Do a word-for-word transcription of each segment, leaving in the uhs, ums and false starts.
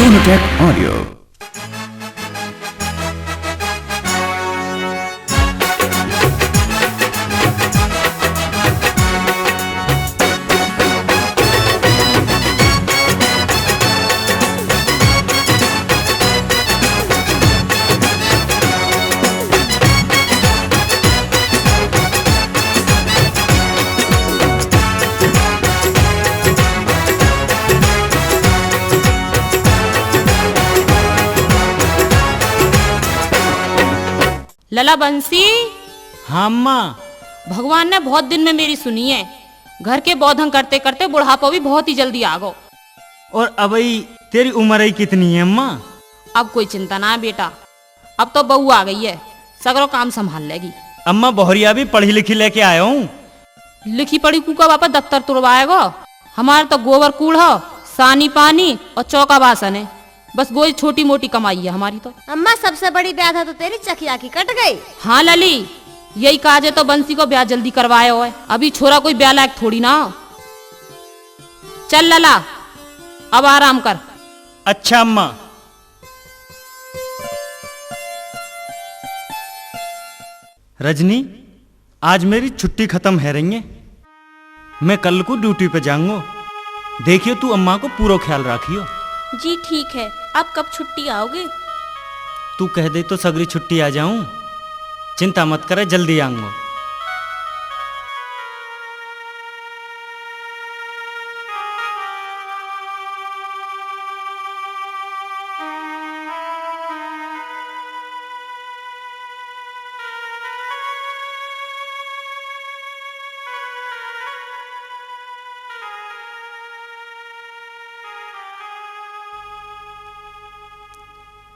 Sonotech Audio. लला बंसी। हाँ अम्मा। भगवान ने बहुत दिन में मेरी सुनी है। घर के बोधन करते करते बुढ़ापो भी बहुत ही जल्दी आ गो। और अबई तेरी उम्र ही कितनी है अम्मा? अब कोई चिंता ना है बेटा, अब तो बहू आ गई है, सगरो काम संभाल लेगी। अम्मा, बहुरिया भी पढ़ी लिखी लेके आया हूँ। लिखी पढ़ी कुका बापा दफ्तर तुड़वाएगो? हमारे तो गोबर कूड़ हो, सानी पानी और चौका बासन है। बस वही छोटी मोटी कमाई है हमारी तो। अम्मा, सबसे बड़ी ब्याधा तो तेरी चकिया की कट गई। हाँ लली, यही काजे तो बंसी को ब्याह जल्दी करवाया हो है। अभी छोरा कोई ब्याह लायक थोड़ी ना हो। चल लला, अब आराम कर। अच्छा अम्मा। रजनी, आज मेरी छुट्टी खत्म है रही है, मैं कल को ड्यूटी पे जाऊंगा। देखियो, तू अम्मा को पूरो ख्याल राखियो। जी ठीक है, आप कब छुट्टी आओगे? तू कह दे तो सगरी छुट्टी आ जाऊं। चिंता मत करे, जल्दी आऊंगा।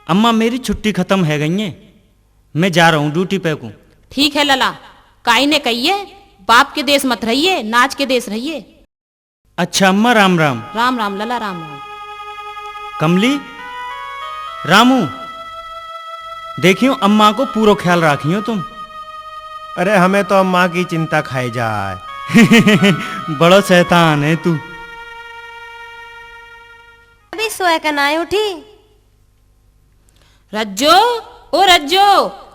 अम्मा, मेरी छुट्टी खत्म है गई है, मैं जा रहा हूँ ड्यूटी पे को। ठीक है लला, काई ने कहिए, बाप के देश मत रहिए, नाच के देश रहिए। अच्छा अम्मा, राम राम। राम राम लला, राम राम। कमली, रामू, देखियो अम्मा को पूरो ख्याल राखियो तुम। अरे, हमें तो अम्मा की चिंता खाई जाए। बड़ो शैतान है तू। अभी सोए के ना उठी। रज्जो, ओ रज्जो।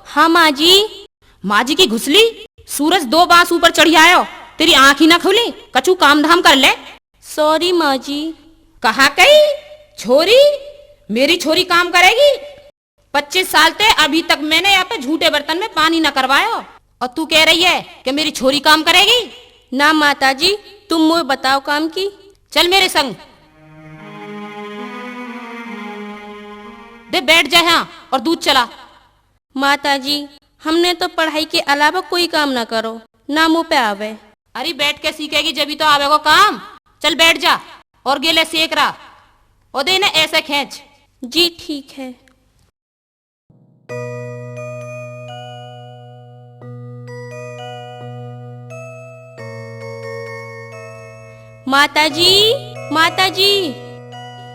हाँ माँ जी। माँ जी की घुसली, सूरज दो बांस ऊपर चढ़ी आयो, तेरी आँख ही ना खुली, कछु काम धाम कर ले। सॉरी माँ जी। कहा कही छोरी, मेरी छोरी काम करेगी? पच्चीस साल ते अभी तक मैंने यहाँ पे झूठे बर्तन में पानी ना करवायो, और तू कह रही है कि मेरी छोरी काम करेगी? ना माता जी, तुम मुझे बताओ काम की। चल मेरे संग, दे बैठ जा यहाँ और दूध चला। माता जी, हमने तो पढ़ाई के अलावा कोई काम ना करो, ना मुँह पे आवे। अरे बैठ के सीखेगी जब ही तो आवेगो काम। चल बैठ जा और गेले सेक रहा, और दे इन्हें ऐसे खींच। जी ठीक है। माता जी, माता जी।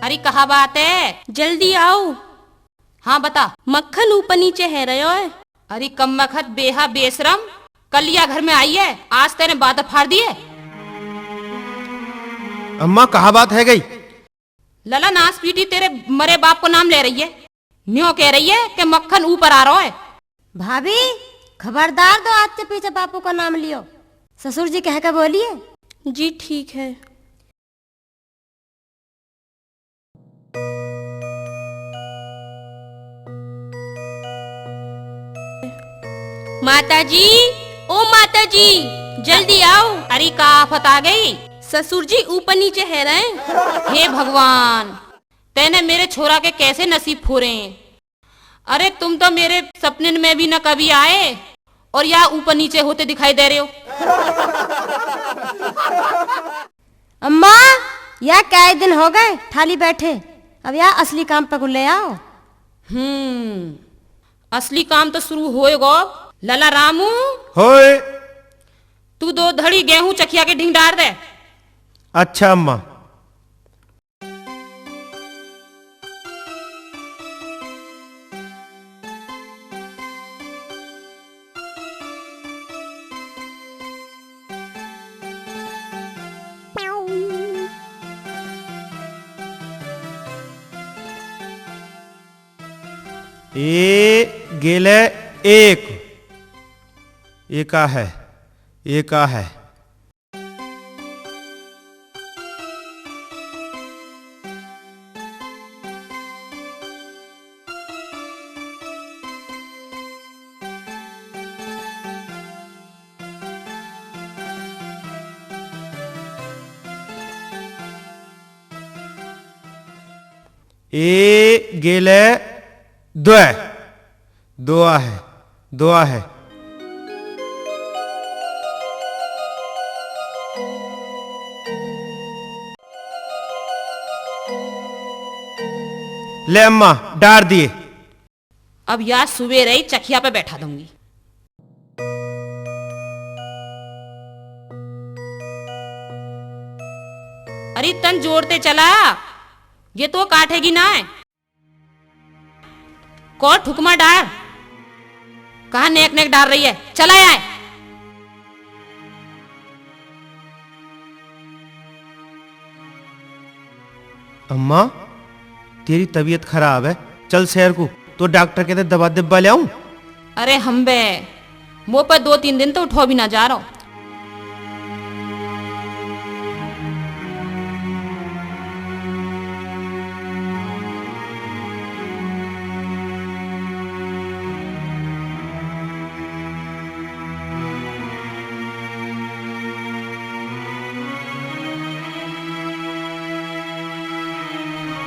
अरे कहा बात है? जल्दी आओ। हाँ बता। मक्खन ऊपर नीचे है रह्यो है। अरे कम मखत बेहा बेशरम, कल या घर में आई है, आज तेरे बात फाड़ दिए। अम्मा कहा बात है गई? लला नास पीटी तेरे मरे बाप को नाम ले रही है, न्यो कह रही है कि मक्खन ऊपर आ रहा है। भाभी, खबरदार दो आज के पीछे बापू का नाम लियो, ससुर जी कह के बोलिए। जी ठीक है। माता जी, ओ माता जी, जल्दी आओ। अरे का आफत आ गई? ससुर जी ऊपर नीचे है रहे। हे भगवान, तैने मेरे छोरा के कैसे नसीब फोरे हैं। अरे तुम तो मेरे सपने में भी न कभी आए और या ऊपर नीचे होते दिखाई दे रहे हो। अम्मा, या कई दिन हो गए थाली बैठे, अब या असली काम पे को ले आओ। हम्म, असली काम तो शुरू होएगो। लला रामू, होए। तू दो धड़ी गेहूं चखिया के ढिंग डार दे। अच्छा अम्मा। ए गेले एक, एका है, एका है। ए गेले दुआ, दुआ है, दुआ है। ले अम्मा, डार दिए। अब या सुबह रही चकिया पे बैठा दूंगी। अरे तन जोड़ते चला, ये तो काटेगी ना है। कौन ठुकमा डार, कहाँ नेक नेक डार रही है, चला आए। अम्मा, तेरी तबीयत खराब है, चल शहर को, तो डॉक्टर कहते दवा दिब्बा ले आऊं? अरे हम बे, मुंह पर दो तीन दिन तो उठो भी ना जा रहा।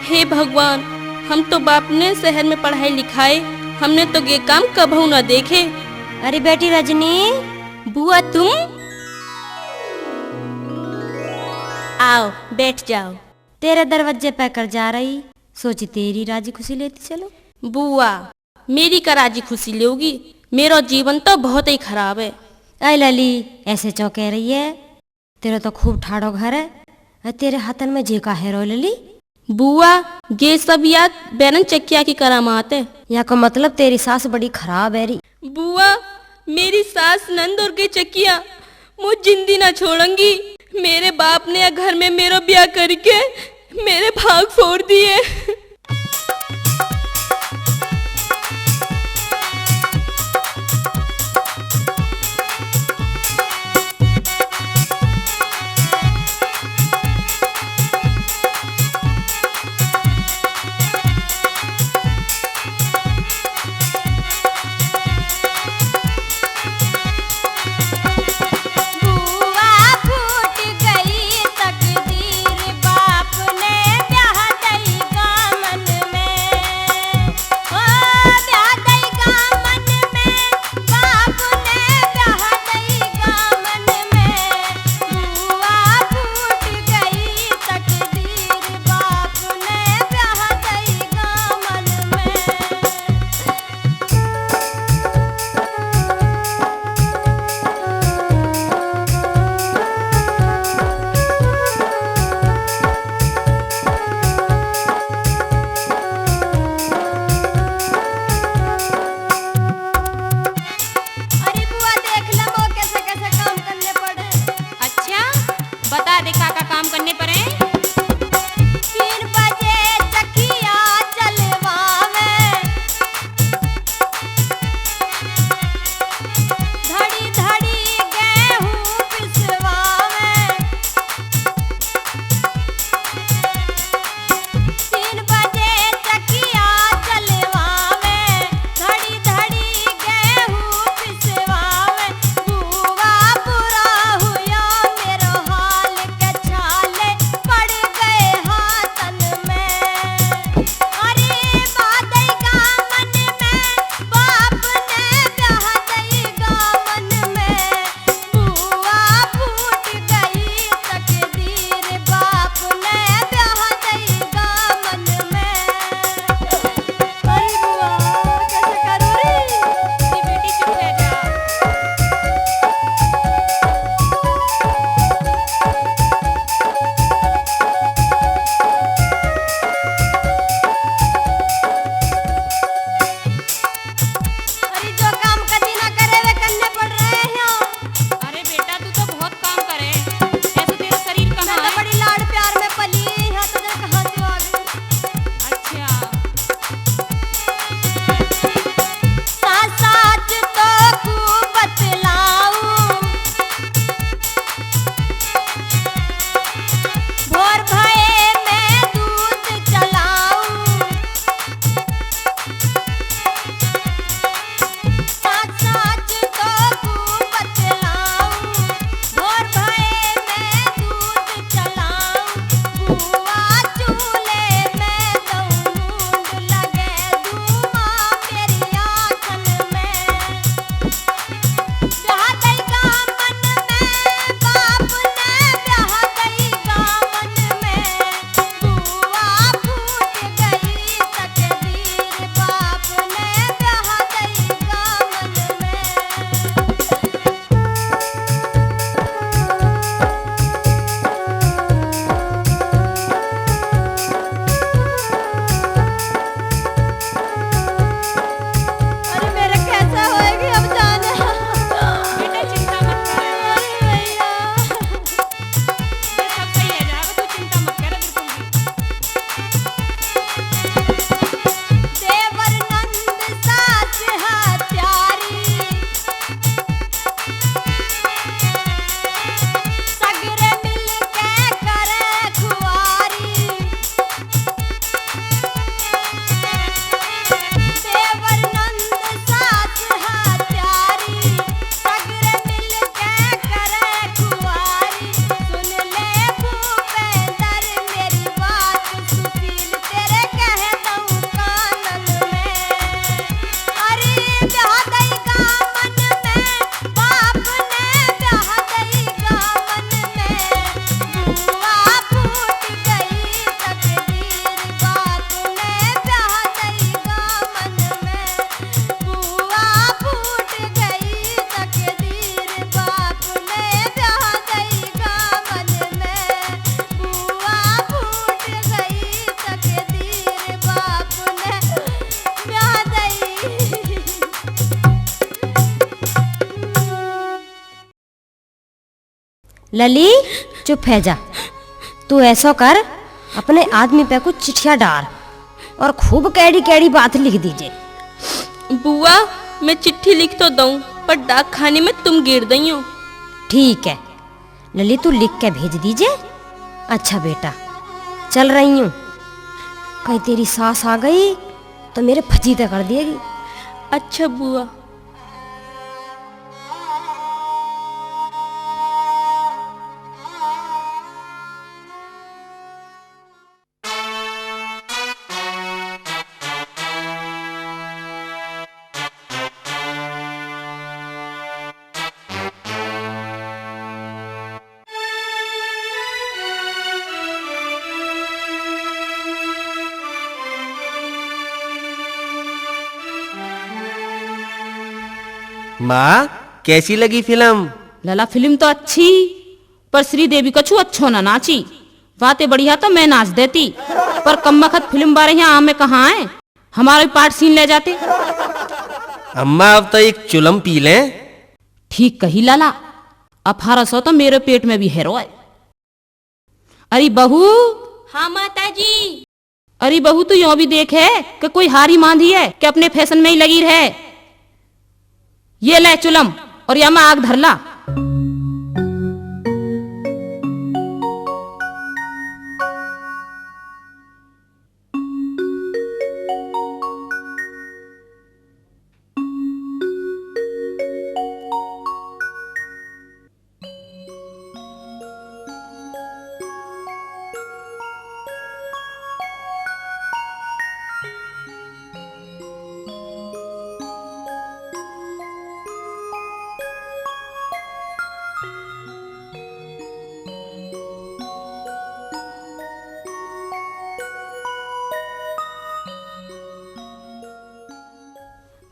हे भगवान, हम तो बाप ने शहर में पढ़ाई लिखाए, हमने तो ये काम कबहू ना देखे। अरे बेटी रजनी, बुआ तुम आओ, बैठ जाओ। तेरे दरवाजे पे कर जा रही, सोची तेरी राजी खुशी लेती चलो। बुआ, मेरी का राजी खुशी लोगी? मेरो जीवन तो बहुत ही खराब है। ऐ लली, ऐसे क्यों कह रही है? तेरा तो खूब ठाड़ो घर है, अ तेरे हाथन में जे का है रो लली। बुआ, ये सब याद बैरन चकिया की करामात है। या का मतलब तेरी सास बड़ी खराब है री। बुआ, मेरी सास नंद और के चकिया मुझ जिंदी ना छोड़ेंगी। मेरे बाप ने या घर में मेरो ब्याह करके मेरे भाग फोड़ दिए। बुआ फूट गई तकदीर, बाप ने ब्याह दई गां लली, चुप है जा। तू ऐसा कर, अपने आदमी पे कुछ चिट्ठियां डाल और खूब कैड़ी कैड़ी बात लिख दीजे। बुआ, मैं चिट्ठी लिख तो दूं, पर डाक खाने में तुम गिर दइयो। ठीक है लली, तू लिख के भेज दीजे। अच्छा बेटा, चल रही हूँ। कहीं तेरी सास आ गई तो मेरे फजीते कर देगी। अच्छा बुआ। माँ, कैसी लगी फिल्म? लाला, फिल्म तो अच्छी, पर श्रीदेवी कछु अच्छो ना नाची। वाते बढ़िया तो मैं नाच देती, पर कम बखत फिल्म बारे यहाँ आमे कहाँ है, हमारा भी पार्ट सीन ले जाते। अम्मा, अब तो एक चुलम पी लें। ठीक कही लाला, अठारह सौ तो मेरे पेट में भी हेरो है। अरे बहू। हाँ माता जी। अरे बहू, तू यो भी देख है कि कोई हारी मांदी है कि अपने फैशन में ही लगी रहे। ये ले चुलम और या में आग धर ला।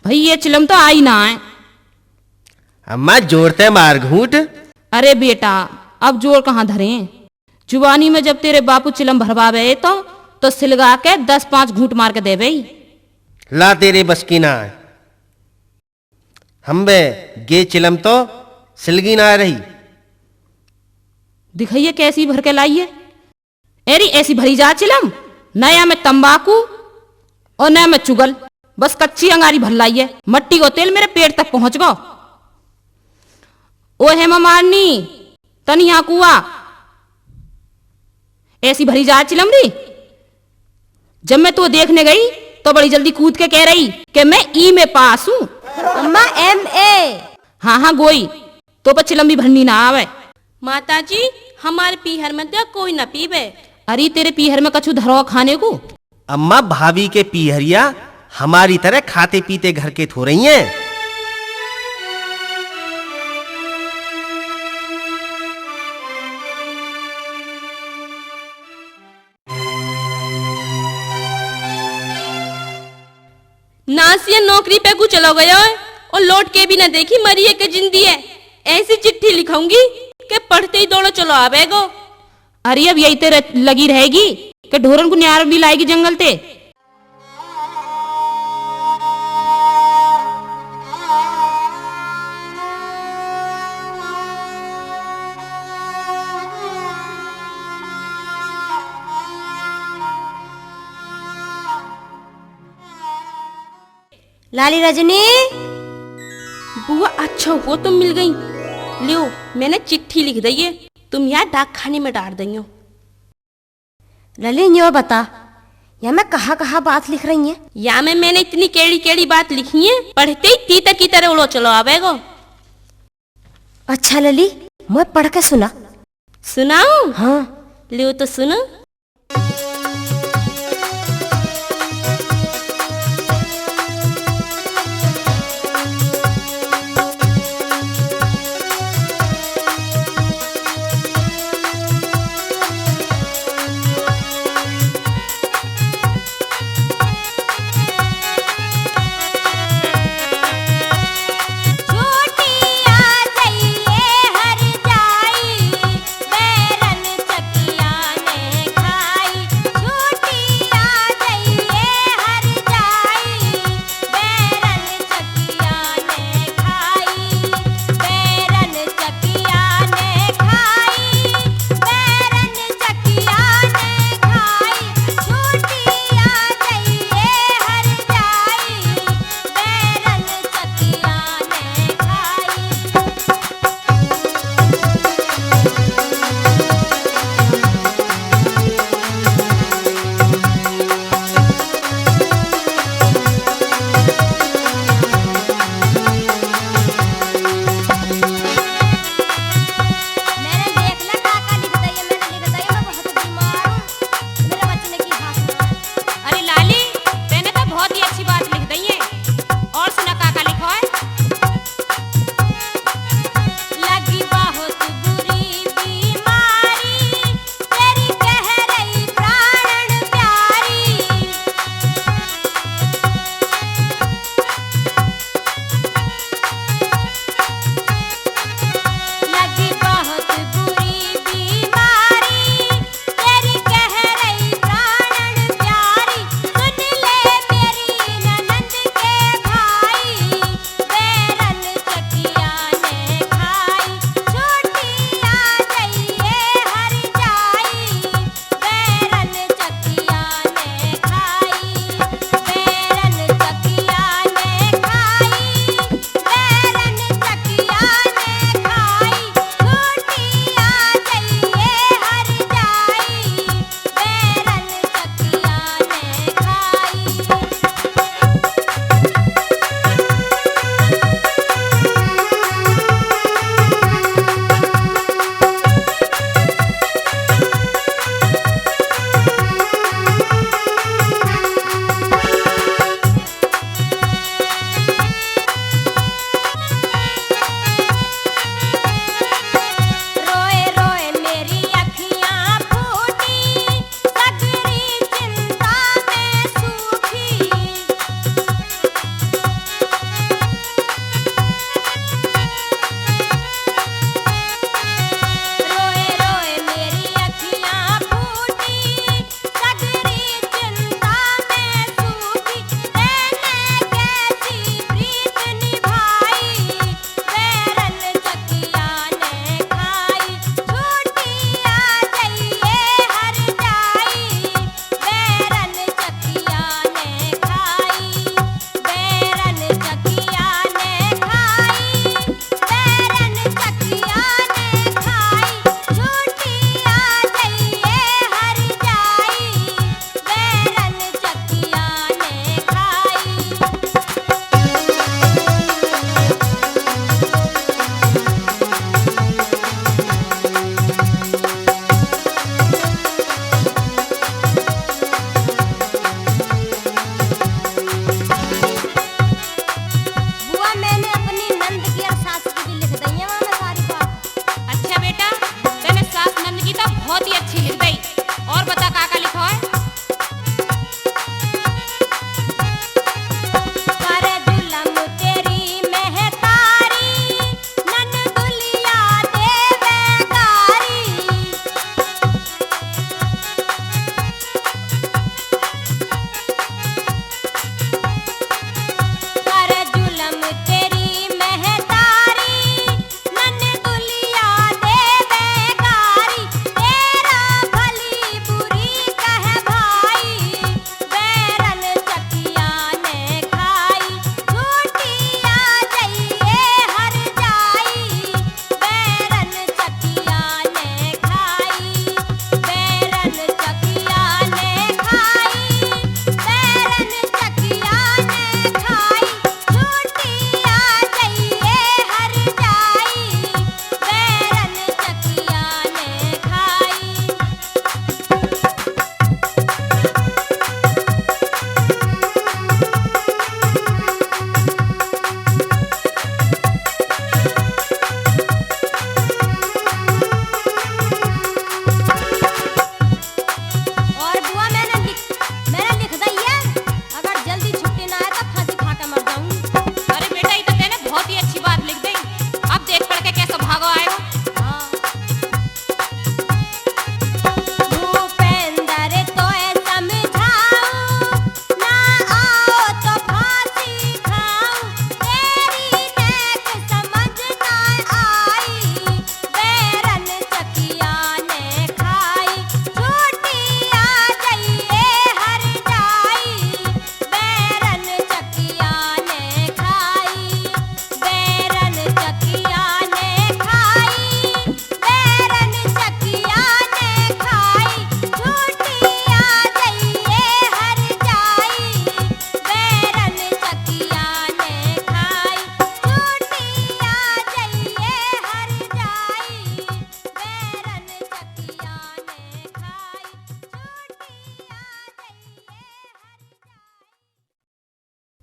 भाई, ये चिलम तो आई ना है। अम्मा, जोर ते मार घूंट। अरे बेटा, अब जोर कहाँ धरें? जुवानी में जब तेरे बापू चिलम भरवावे तो, तो सिलगा के दस पांच घूंट मार के देवे ही। ला, तेरे बस की ना है। हम बे गे चिलम तो सिलगी ना रही। दिखाइए कैसी भर के लाई है। एरी ऐसी भरी जा चिलम, नया में तंबाकू और नया में चुगल, बस कच्ची अंगारी भर लाई है। मट्टी को तेल मेरे पेट तक पहुंच गो। ओ हेमा मारनी, तनी यहाँ कुआ, ऐसी भरी जा चिलम री। जब मैं तो देखने गई तो बड़ी जल्दी कूद के कह रही कि मैं ई में पास हूँ। अम्मा, एम ए। हाँ हाँ गोई, तो पर चिलम भी भरनी ना आवे। माता जी, हमारे पीहर में तो कोई ना पीवे। अरे, तेरे पीहर में कछु धरो खाने को? अम्मा, भाभी के पीहरिया हमारी तरह खाते पीते घर के थो रही हैं। नासिया नौकरी पे को चलो गयो है और लौट के भी ना देखी मरी है के जिंदी है। ऐसी चिट्ठी लिखाऊंगी कि पढ़ते ही दौड़ो चलो आवेगो। अरे, अब यही तो रह-, लगी रहेगी कि ढोरन को न्यार भी लाएगी जंगल ते। लाली रजनी। बुआ, अच्छा हुआ तुम मिल गई। लियो, मैंने चिट्ठी लिख दी है, तुम यहाँ डाक खाने में डाल दियो। लली, यो बता, या में कहाँ-कहाँ बात लिख रही है? या में मैंने इतनी केड़ी-केड़ी बात लिखी है, पढ़ते ही तीतर की तरह उड़ो चलो आवेगो। अच्छा लली, मैं पढ़ के सुना। सुनाऊं? हाँ। लियो तो सुनो।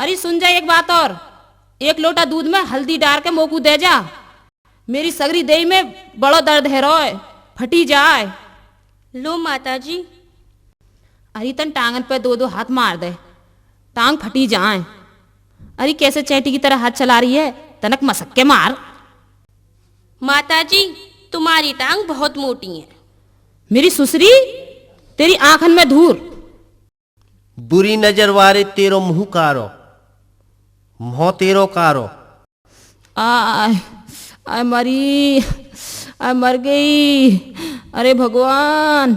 अरे सुन जा एक बात और, एक लोटा दूध में हल्दी डार के मोकू दे जा। मेरी सगरी देही में बड़ो दर्द है रोय, फटी जाए। लो माता जी। अरे तन टांगन पे दो दो हाथ मार दे, टांग फटी जाए। अरे कैसे चैंटी की तरह हाथ चला रही है, तनक मसक के मार। माता जी, तुम्हारी टांग बहुत मोटी है। मेरी सुसरी, तेरी आंखन में धूर। बुरी नजर वारे तेरो मुंह कारो, मुंह तेरो कारो। आय, आय मरी, आय मर गई। अरे भगवान,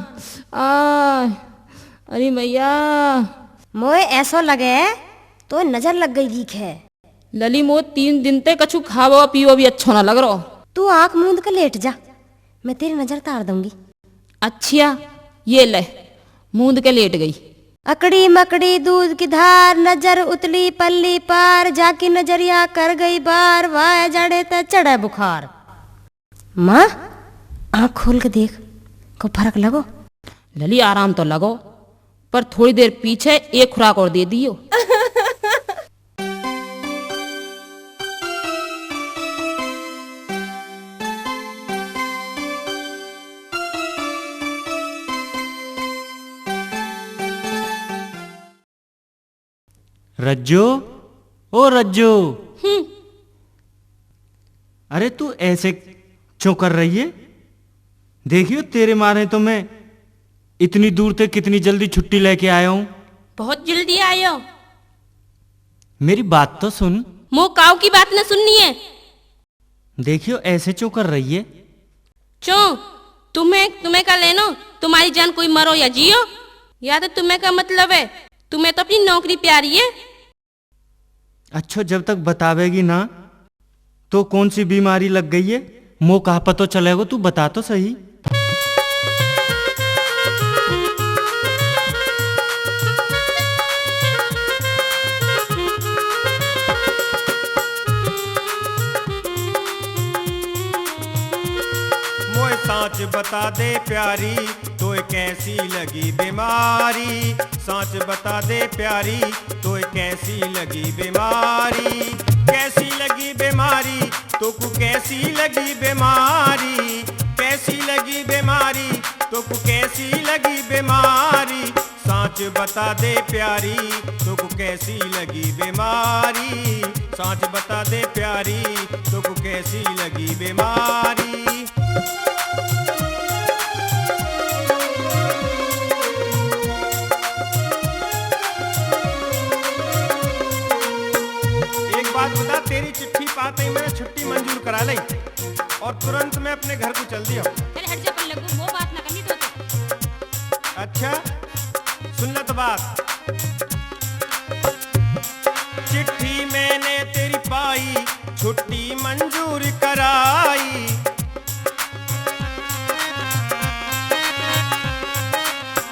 आय, अरे मैया। मोए ऐसो लगे तो नजर लग गई गीख है। लली मो तीन दिन ते कछु खावो पीवो भी अच्छो ना लग रो। तू आंख मूंद के लेट जा, मैं तेरी नजर तार दूंगी। अच्छा, ये ले, मूंद के लेट गई। अकड़ी मकड़ी दूध की धार, नजर उतली पल्ली पार, जाकी नजरिया कर गई बार, वाह जड़े ते चढ़े बुखार। माँ, आँख खोल के देख, को फर्क लगो? लली, आराम तो लगो, पर थोड़ी देर पीछे एक खुराक और दे दियो। रज्जो, ओ रज्जो। हम्म। अरे, तू ऐसे क्यों कर रही है? देखियो, तेरे मारे तो मैं इतनी दूर से कितनी जल्दी छुट्टी लेके आया हूँ। बहुत जल्दी आयो। मेरी बात तो सुन। मो काऊ की बात ना सुननी है। देखियो, ऐसे क्यों कर रही है? क्यों? तुम्हें, तुम्हें का लेनो? तुम्हारी जान कोई मरो या जियो, या तो तुम्हें का मतलब है? तुम्हें तो अपनी नौकरी प्यारी है। अच्छा, जब तक बतावेगी ना, तो कौन सी बीमारी लग गई है, मो कहाँ पतो चलेगो? तू बता तो सही। मोए सांच बता दे प्यारी, तोए कैसी लगी बीमारी? सांच बता दे प्यारी, तोए कैसी लगी बीमारी? कैसी लगी बीमारी, तोकू कैसी लगी बीमारी? कैसी लगी बीमारी, तोकू कैसी लगी बीमारी? सांच बता दे प्यारी, तोकू कैसी लगी बीमारी? सांच बता दे प्यारी, तोकू कैसी लगी बीमारी? एक बात बता, तेरी चिट्ठी पाते ही मैंने छुट्टी मंजूर करा ली और तुरंत मैं अपने घर को चल दिया। अरे हट जा पल्लू, वो बात ना करनी तो। अच्छा, सुन ले तो बात। चिट्ठी मैंने तेरी पाई, छुट्टी मंजूर कराई।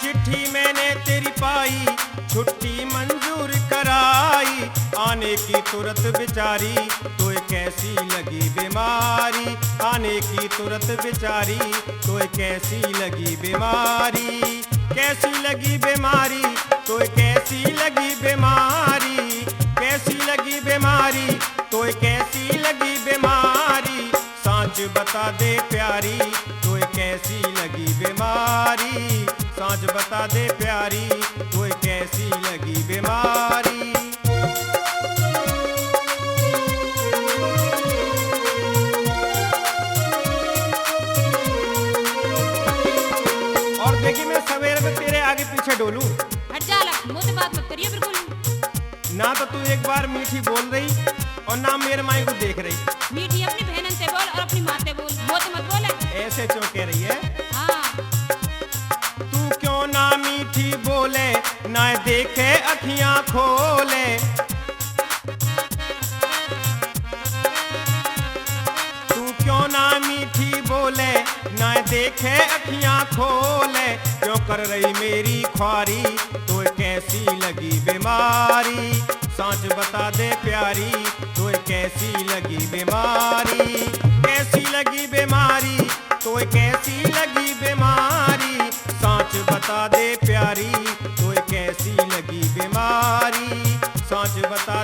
चिट्ठी मैंने तेरी पाई, छुट्टी मंजूर कराई। आने की तुरंत बेचारी, तोए कैसी लगी बीमारी? आने की तुरंत बेचारी, तोए कैसी लगी बीमारी? कैसी लगी बीमारी, तोए कैसी लगी बीमारी? कैसी लगी बीमारी, तोए कैसी लगी बीमारी? सांच बता दे प्यारी, तोए कैसी लगी बीमारी? सांच बता दे प्यारी, तोए कैसी लगी बीमारी? और देखिए, मैं सवेरे में तेरे आगे पीछे डोलूं। हट जा अलग, मुंह से बात मत करिए बिल्कुल। ना तो तू एक बार मीठी बोल रही और ना मेरे माई को देख रही। मीठी अपनी बहनन से बोल और अपनी माँ से बोल, मुंह से मत बोले। ऐसे क्यों कह रही है? हाँ। तू क्यों ना मीठी बोले, ना देखे अखियां खोले। तू क्यों ना मीठी बोले, ना देखे अखियां खोले। क्यों कर रही मेरी ख्वारी, तोए कैसी लगी बीमारी? सांच बता दे प्यारी, तोए कैसी लगी बीमारी? कैसी लगी बीमारी, तोए कैसी लगी बीमारी? सांच बता दे प्यारी, तोए कैसी लगी बीमारी? सांच बता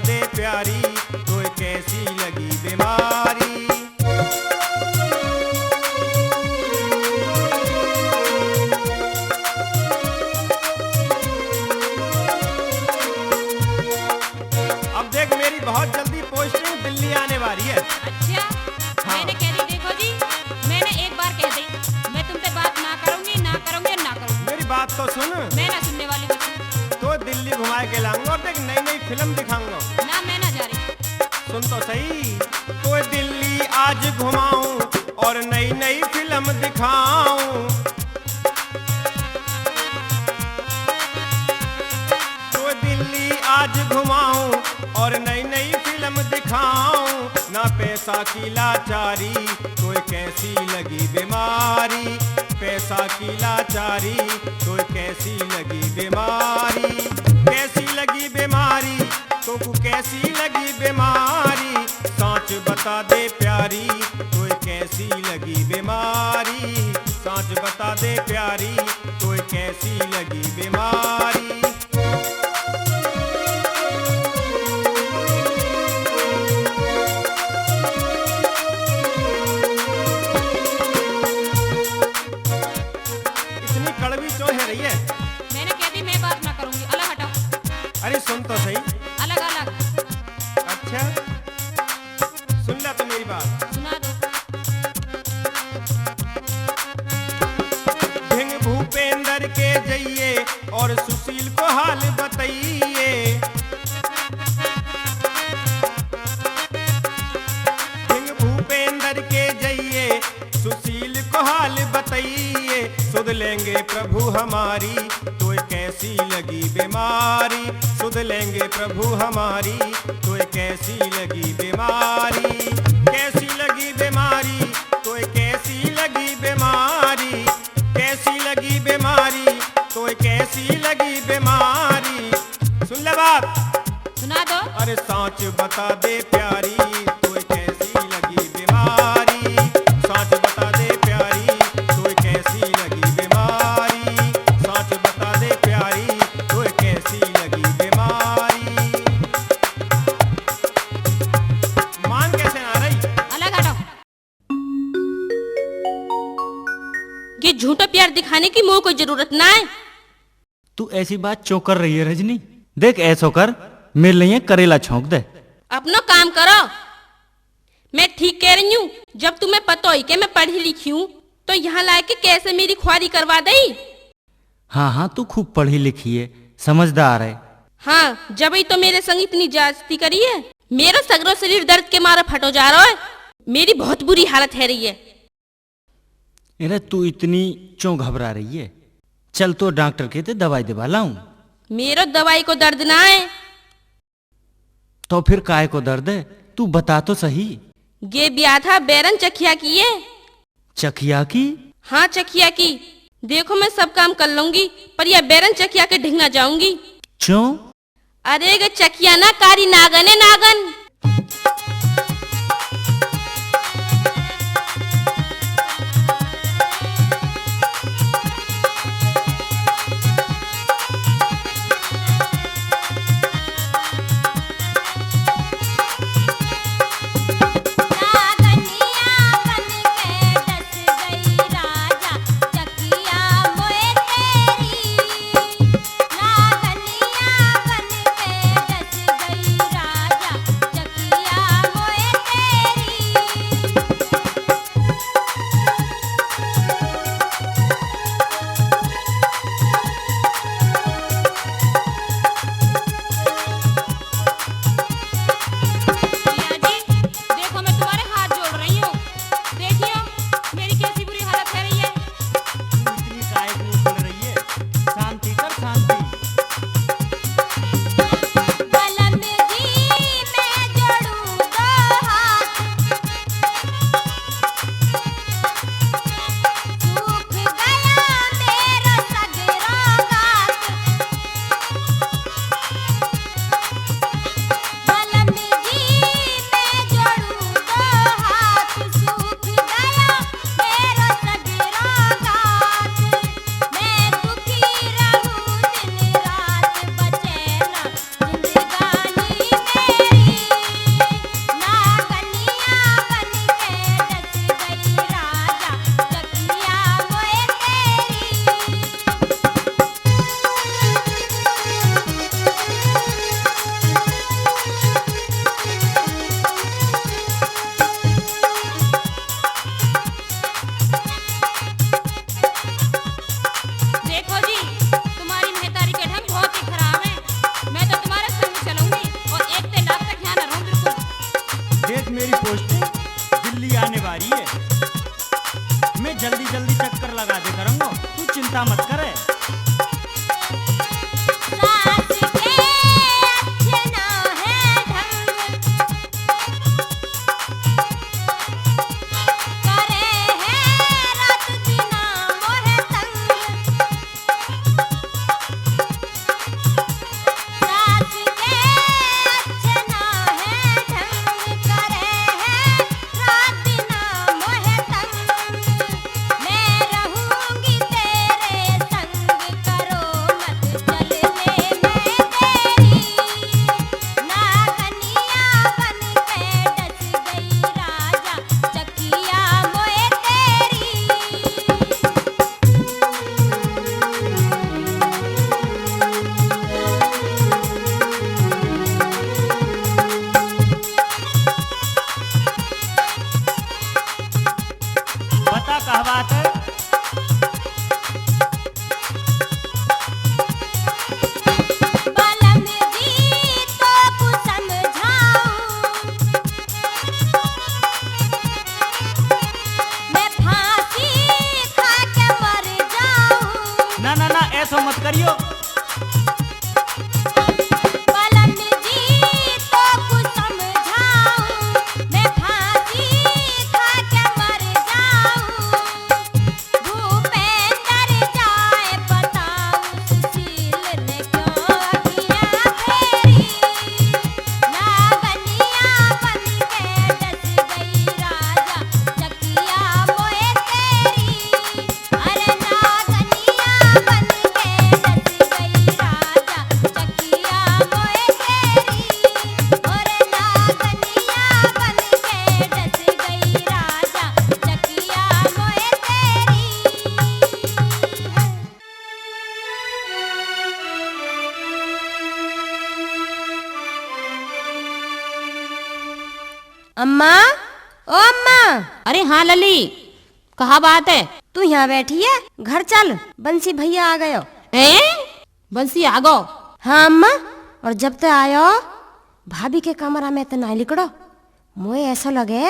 घुमाए के लाऊंगा और देख नई नई फिल्म दिखाऊंगा। ना, मैं ना जा रही। सुन तो सही, तो दिल्ली आज घुमाऊं और नई नई फिल्म दिखाऊं। तो दिल्ली आज घुमाऊं और नई नई फिल्म दिखाऊं। ना पैसा की लाचारी, तो कैसी लगी बीमारी। पैसा की लाचारी, तो कैसी लगी बीमारी। कैसी लगी बीमारी, तो को कैसी लगी बीमारी। सांच बता दे प्यारी, तो कैसी लगी बीमारी। सांच बता दे प्यारी, तो कैसी लगी बीमारी। इतनी कड़वी क्यों है रही है? मैंने कह दी, मैं बात ना करूंगी, अलग हटो। अरे सुन तो सही। अलग, अलग। अच्छा, सुन ले तो मेरी बात। सुना दो। ढिंग भूपेंद्र के जइए और सुशील को हाल बताइए। ढिंग भूपेंद्र के जइए, सुशील को हाल बताइए। सुध लेंगे प्रभु हमारी, तो कैसी लगी बीमारी। सुध लेंगे प्रभु हमारी, तो कैसी लगी बीमारी। कैसी लगी बीमारी, तो कैसी लगी बीमारी। कैसी लगी बीमारी, तो कैसी लगी बीमारी। सुन ले बात। सुना दो। अरे सांच बता दे प्यारी, तो कैसी लगी बीमारी। सांच बता दे प्यारी, तो कैसी लगी बीमारी। सांच बता दे प्यारी, तो कैसी लगी बीमारी। मान कैसे ना रही? अलग हटो। ये झूठा प्यार दिखाने की मोह कोई जरूरत ना है। तू ऐसी बात क्यों कर रही है रजनी? देख ऐसो कर, मेरे लिए करेला छोंक दे। अपनो काम करो। मैं ठीक कह रही हूँ, जब तुम्हें पता ही के मैं पढ़ी लिखी हूँ, तो यहाँ लाके कैसे मेरी खुआरी करवा दई? हाँ हाँ, तू खूब पढ़ी लिखी है, समझदार है। हाँ, जब ही तो मेरे संग इतनी ज्यादती करी है। मेरा सगरो शरीर दर्द के मारे फटो जा रहा है। मेरी बहुत बुरी हालत है रही है। अरे तू इतनी क्यों घबरा रही है? चल तो डॉक्टर के ते दवाई दिवा लाऊं। मेरो दवाई को दर्द ना है। तो फिर काय को दर्द है? तू बता तो सही। ये ब्याह था बैरन चखिया की है। चखिया की? हाँ चखिया की। देखो मैं सब काम कर लूंगी, पर यह बैरन चखिया के ढिंग ना जाऊंगी। क्यों? अरे गे चखिया ना कारी नागन है नागन। अम्मा, ओ अम्मा। अरे हाँ लली, कहा बात है? तू यहाँ बैठी है, घर चल, बंसी भैया आ गयो। ए, बंसी आ गो? हाँ अम्मा, और जब ते आयो, भाभी के कमरा में ते ना लिकड़ो, मोए ऐसा लगे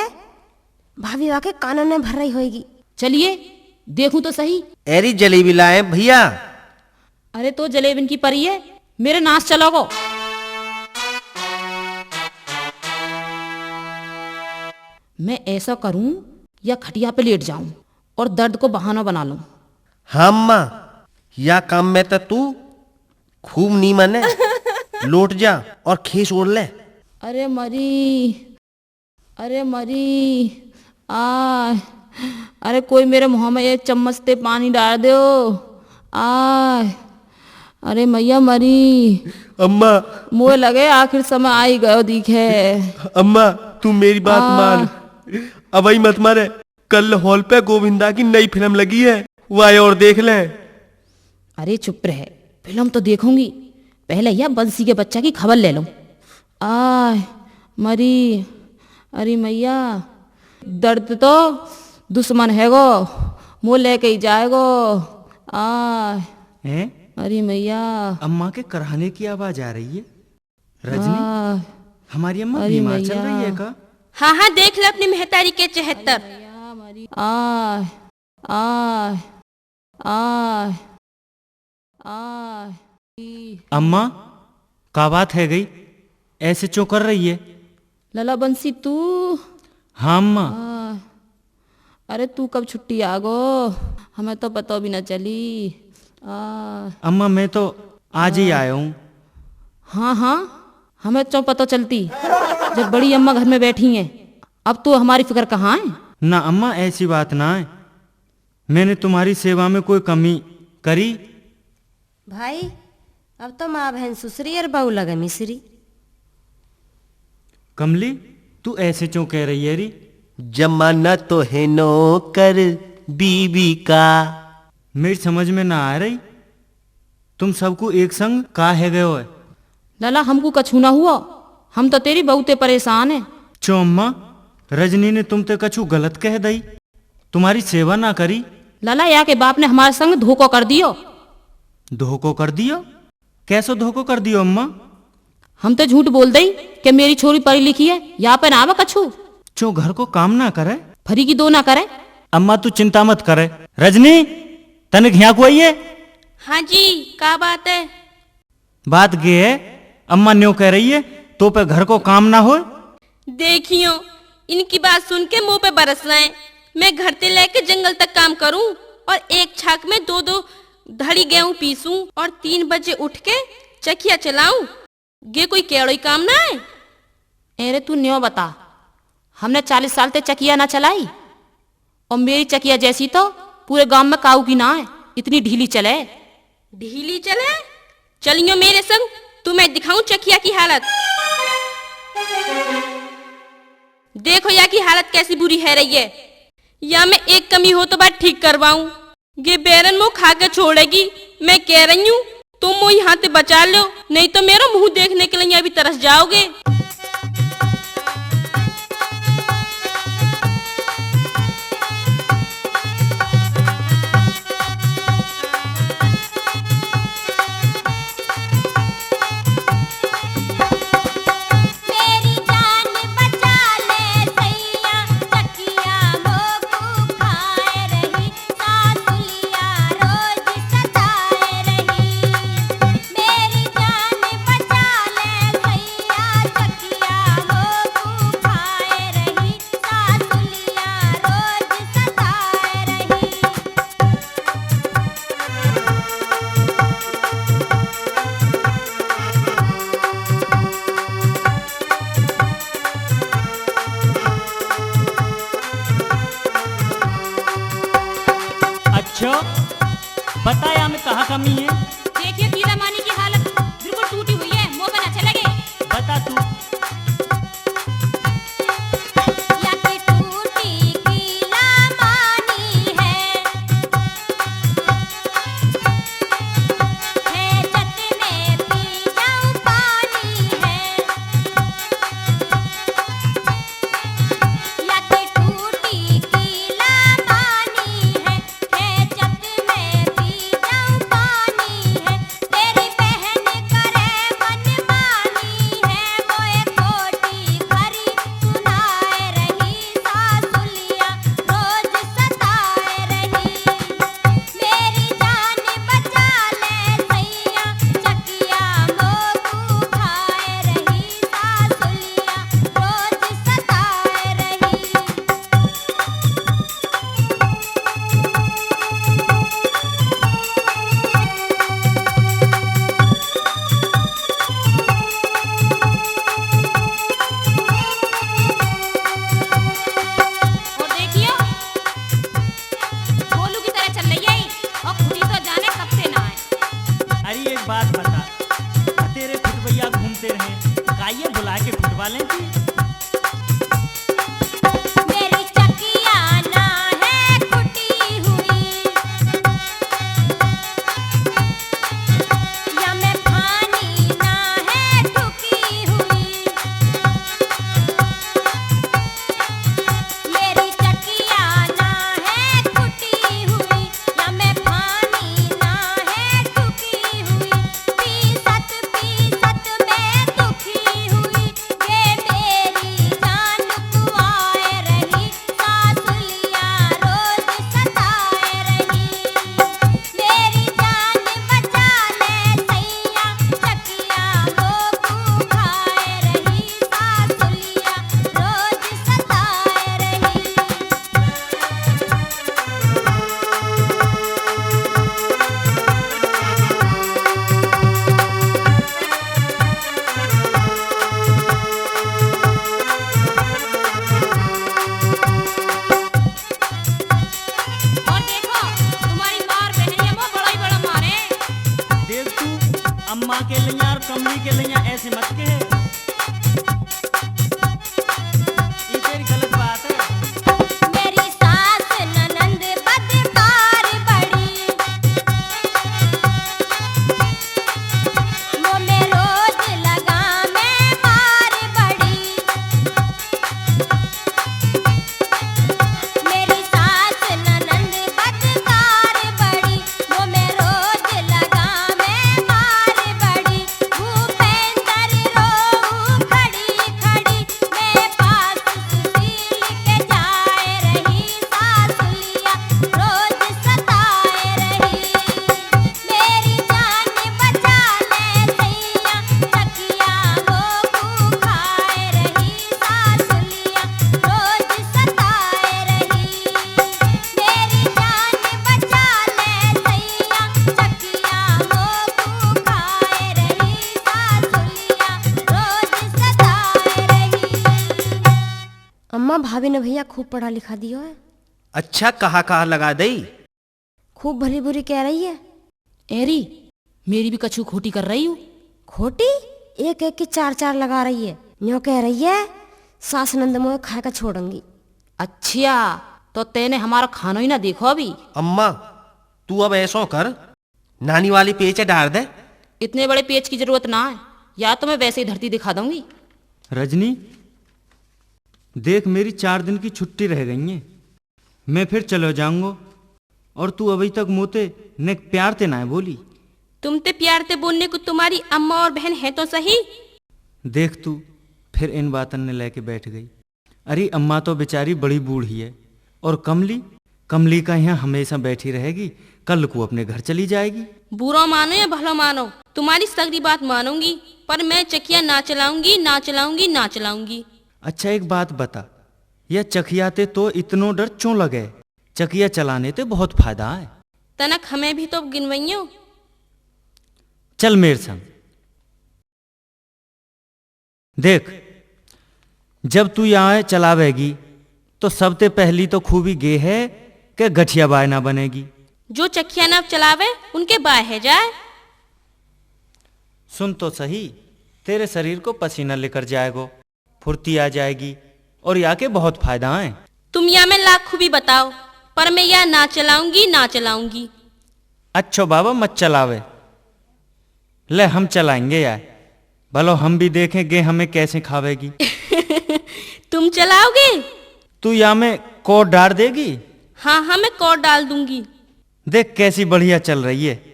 भाभी वाके कानों ने भर रही होएगी। चलिए, देखूं तो सही। एरी जलेबी लाए भैया। अरे तो जलेबन की परी है, मेरे नाश चलोगो। मैं ऐसा करूं, या खटिया पे लेट जाऊं और दर्द को बहाना बना लूं। हाँ अम्मा, या काम में तो तू खूब नीमन है। लौट जा और खेस ओढ़ ले। अरे मरी, अरे मरी, आ, अरे कोई मेरे मुंह में एक चम्मच ते पानी डाल दो। आ, अरे मैया मरी। अम्मा। मोए लगे आखिर समय आई गयो दिखे। अम्मा, तू मेरी बात आ। मान। अब ही मत मारे। कल हॉल पे गोविंदा की नई फिल्म लगी है, वो आए और देख लें। अरे चुप रह, फिल्म तो देखूंगी, पहले या बंसी के बच्चा की खबर ले लूं। आय मरी, अरे मैया, दर्द तो दुश्मन है गो, मो लेके ही जाएगो। आय हैं? अरे मैया। अम्मा के कराहने की आवाज आ रही है। रजनी, आह, हमारी अम्मा अरे बीमार चल मैया। रही है का? हाँ, हाँ, देख ले अपनी महतारी के चहत्तर। आह, आह, आह, आह। अम्मा, का बात है गई? ऐसे क्यों कर रही है? लाला बंसी, तू? हाँ अम्मा। आह। अरे तू कब छुट्टी आ गो, हमें तो पता भी ना चली। आ। अम्मा, मैं तो आज ही आ। आया हूँ। हाँ हाँ, हमें तो पता चलती जब बड़ी अम्मा घर में बैठी हैं। अब तो हमारी फिक्र कहाँ है? ना अम्मा, ऐसी बात ना है, मैंने तुम्हारी सेवा में कोई कमी करी? भाई, अब तो माँ बहन सुसरी और बहू लगे मिसरी। कमली, तू ऐसे क्यों कह रही है री? जमाना तो है नौकर बीवी का। मेरी समझ में ना आ रही, तुम सबको एक संग का है गयो है? लाला, हमको कछू ना हुआ, हम तो तेरी बहुते परेशान है। क्यों अम्मा, रजनी ने तुम ते कछू गलत कह दई? तुम्हारी सेवा ना करी? लाला, या के बाप ने हमारे संग धोखो कर दियो। धोखो कर दियो? कैसो धोखो कर दियो अम्मा? हम तो झूठ बोल दई कि मेरी छोरी पढ़ी लिखी है, या पे ना आवे कछू। क्यों घर को काम ना करे? फरी की दो ना करे। अम्मा तू चिंता मत करे। रजनी, तनिक यहाँ को आइए। हाँ जी, का बात है? बात ये है, अम्मा न्यों कह रही है, तो पे घर को काम ना होए। देखियो, इनकी बात सुन के मुंह पे बरस रहे हैं। मैं घर से लेके जंगल तक काम करूं और एक छाक में दो दो धड़ी गेहूं पीसूं और तीन बजे उठ के चकिया चलाऊं। ये कोई केड़ो ही काम ना है। अरे तू न्यों बता, हमने चालीस साल ते चकिया ना चलाई, और मेरी चकिया जैसी तो पूरे गांव में काऊ की ना है, इतनी ढीली चले। ढीली चले? चलियो मेरे संग, तुम्हें दिखाऊं चकिया की हालत। देखो या की हालत कैसी बुरी है रही है। या मैं एक कमी हो तो बात ठीक करवाऊं। ये बैरन मो खा के छोड़ेगी, मैं कह रही हूँ, तुम मो यहाँ से बचा लो, नहीं तो मेरा मुंह देखने के लिए यहाँ भी तरस जाओगे। अच्छा, बताया में कहाँ कमी है? देखिए, कीला मानी की हालत बिल्कुल टूटी हुई है, मुंह पे ना चलेगे। बता तू। वाले की। मेरी चकिया ना है खुटी हुई, या मैं फानी ना है ठुकी हुई। मेरी चकिया ना है खुटी हुई, या मैं फानी ना है ठुकी हुई। पीसत पीसत मैं दुखी हुई, ये मेरी जान कुआए रही, सासुलिया रोज सताए रही। मेरी जान बचा ले सैया, चकिया मोकू खाए रही, सासुलिया रोज सताए रही। और देखो, तुम्हारी मार बहनिया में बड़ा ही बड़ा मारे। देख तू, अम्मा के लिए और कमली के लिए ऐसे मत कहे। ये तेरी गलत बात है। मेरी सास ननंद बदकार बड़ी, वो में रोज लगा मैं मार बड़ी। मेरी सास ननंद बदकार बड़ी, वो में रोज लगा मैं मार बड़ी। भूपेंद्र रोऊ खड़ी खड़ी, मैं पास सुशील के जाए रही, सासुलिया रोज सताए रही। मेरी जान बचा ले सैया, चकिया मोकू खाए रही, सासुलिया रोज सताए रही। मेरी जान बचा ले सैया, चकिया मोकू खाए रही, सासुलिया रोज सताए रही। अम्मा, भाभी ने भैया खूब पढ़ा लिखा दियो है। अच्छा, कहाँ कहाँ लगा दई? खूब भली बुरी कह रही है। एरी, मेरी भी कछु खोटी कर रही हूँ। खोटी? एक एक की चार चार लगा रही है। न्यों कह रही है, सास नंद मोए खा के छोड़ेंगी। अच्छा, तो तैने हमारा खानो ही ना देखो अभी। अम्मा, तू अब ऐसो कर, नानी वाली पेच डाल दे। इतने बड़े पेच की जरूरत ना है, या तो मैं वैसे ही धरती दिखा दूंगी। रजनी, देख, मेरी चार दिन की छुट्टी रह गई है, मैं फिर चलो जाऊंगा। और तू अभी तक मोते ने प्यार ते ना बोली। तुम ते प्यार ते बोलने को तुम्हारी अम्मा और बहन है तो सही। देख तू, फिर इन बातन ने लेके बैठ गई। अरे, अम्मा तो बेचारी बड़ी बूढ़ी है, और कमली, कमली का यहाँ हमेशा बैठी रहेगी, कल को अपने घर चली जाएगी। बुरा मानो या भला मानो, तुम्हारी सगरी बात मानूंगी, पर मैं चकिया ना चलाऊंगी, ना चलाऊंगी, ना चलाऊंगी। अच्छा, एक बात बता, या चकिया ते तो इतनो डर क्यों लगे? चकिया चलाने ते बहुत फायदा है। तनक हमें भी तो गिनवइयो। चल मेरे संग। देख, जब तू यहाँ चलावेगी, तो सबते पहली तो खूबी गे है के गठिया बाय ना बनेगी। जो चकिया ना चलावे, उनके बाय है जाए। सुन तो सही, तेरे शरीर को पसीना लेकर जाएगो, फुर्ती आ जाएगी और या के बहुत फायदा है। तुम या में लाख खूबी बताओ, पर मैं या ना चलाऊंगी, ना चलाऊंगी। अच्छो बाबा, मत चलावे। ले, हम चलाएंगे यार। भलो हम भी देखें गे हमें कैसे खावेगी। तुम चलाओगे? तू या में कोर डाल देगी? हाँ, हाँ, मैं कोर डाल दूंगी। देख कैसी बढ़िया चल रही है।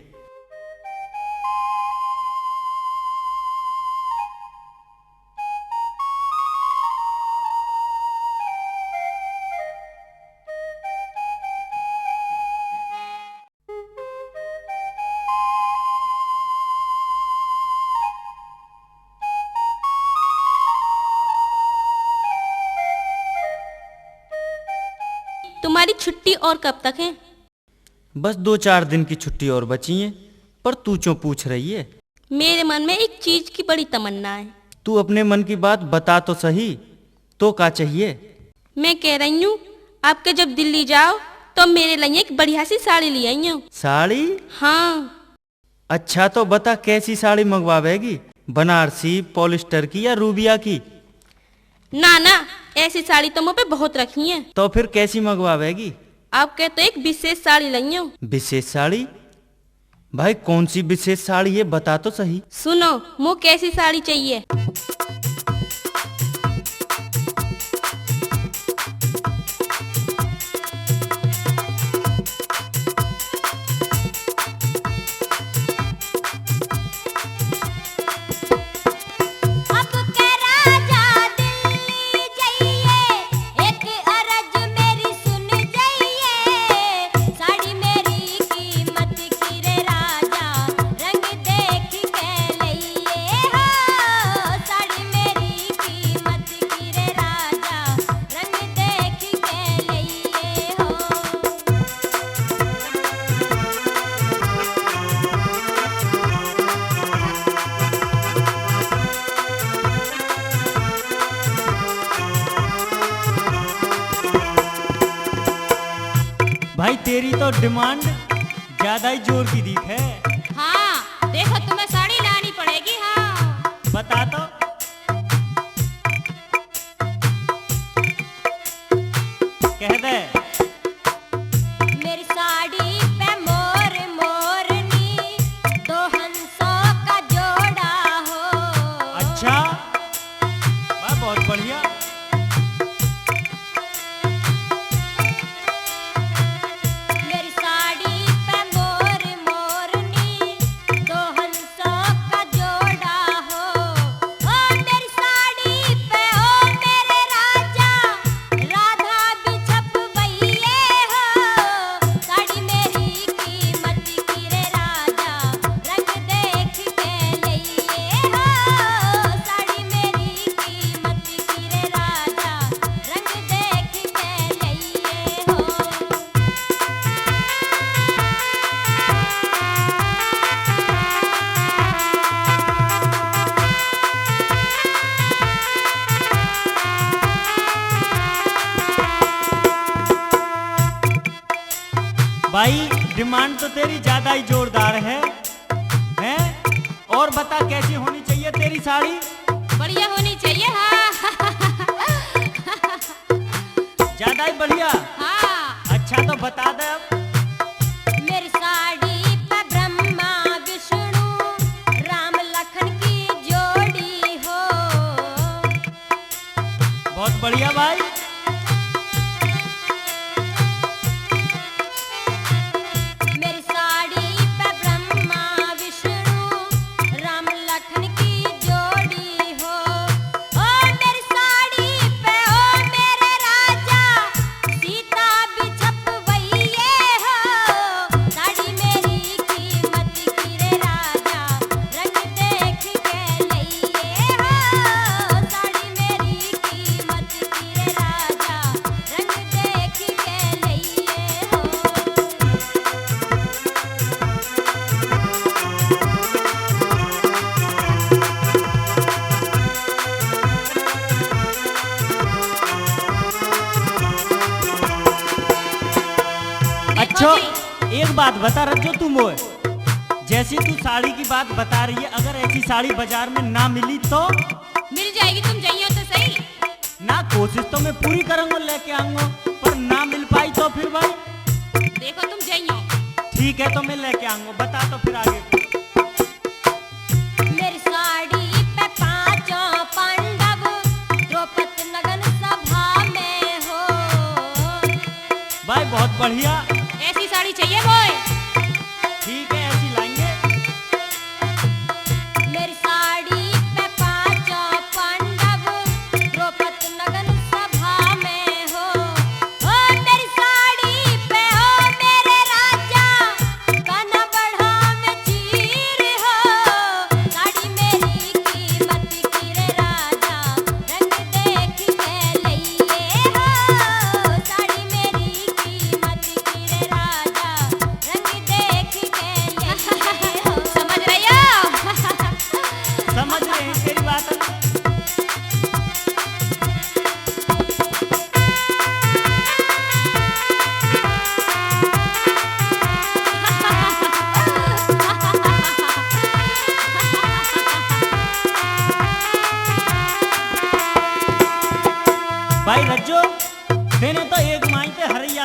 तुम्हारी छुट्टी और कब तक है? बस दो चार दिन की छुट्टी और बची है, पर तू क्यों पूछ रही है? मेरे मन में एक चीज की बड़ी तमन्ना है। तू अपने मन की बात बता तो सही, तो का चाहिए? मैं कह रही हूँ, आपके जब दिल्ली जाओ, तो मेरे लिए एक बढ़िया सी साड़ी ले आइयो। साड़ी? हाँ। अच्छा, तो बता, कैसी साड़ी मंगवावेगी, बनारसी, पॉलिस्टर की या रूबिया की? ना, ना, ऐसी साड़ी तो मुँह पे बहुत रखी है। तो फिर कैसी मंगवावेगी? आपके तो एक विशेष साड़ी लइयो। विशेष साड़ी? भाई, कौन सी विशेष साड़ी है, बता तो सही। सुनो, मुँह कैसी साड़ी चाहिए? अब के राजा दिल्ली जाइए, एक अरज मेरी सुन जाइए। साड़ी मेरी कीमत की रे राजा, रंग देख के लइए हो। साड़ी मेरी कीमत की रे राजा, रंग देख के लइए हो। भाई, तेरी तो डिमांड ज्यादा ही जोर की दिखे। हाँ, देखो, तुम्हें साड़ी लानी पड़ेगी। हाँ, बता तो। कह दे। मेरी साड़ी पे मोर मोरनी, दो हंसों का जोड़ा हो। अच्छा, वाह, बहुत बढ़िया। मेरी साड़ी पे मोर मोरनी, दो हंसों का जोड़ा हो। ओ मेरी साड़ी पे, ओ मेरे राजा, राधा भी छपवइए हो। साड़ी मेरी कीमत की रे राजा, रंग देख के लइए हो। साड़ी मेरी कीमत की रे राजा, रंग देख के लइए हो। भाई, डिमांड तो तेरी ज्यादा ही जोरदार है, हैं? और बता, कैसी होनी चाहिए तेरी साड़ी? बढ़िया होनी चाहिए, हाँ। ज्यादा ही बढ़िया? हाँ। अच्छा, तो बता दे अब। मेरी साड़ी पे ब्रह्मा विष्णु राम लखन की जोड़ी हो। बहुत बढ़िया भाई। मेरी साड़ी पे ब्रह्मा विष्णु राम लखन की जोड़ी हो। ओ मेरी साड़ी पे, ओ मेरे राजा, सीता भी छपवइए हो। साड़ी मेरी कीमत की रे राजा, रंग देख के लइए हो। साड़ी मेरी कीमत की रे राजा, रंग देख के लइए हो। अच्छा, देखो जी। एक बात बता रज्जो, तू मोए, जैसी तू साड़ी की बात बता रही है, अगर ऐसी साड़ी बाजार में ना मिली तो? मिल जाएगी, तुम जाइयो तो सही। ना, कोशिश तो मैं पूरी करूंगा, लेके आऊंगा, पर ना मिल पाई तो फिर भाई? देखो, तुम जाइयो। ठीक है, तो मैं लेके आऊंगा, बता तो फिर आगे। मेरी साड़ी पे पांचों पांडव द्रौपद नगन सभा में हो। भाई, बहुत बढ़िया। ऐसी साड़ी चाहिए भाई। ठीक है, ऐसी लाएंगे। मेरी साड़ी पे पांचों पांडव द्रौपद नगन सभा में हो। ओ मेरी साड़ी पे, ओ मेरे राजा, काना बढ़ा में चीर हो। साड़ी मेरी कीमत की रे राजा, रंग देख के लइए हो। साड़ी मेरी कीमत की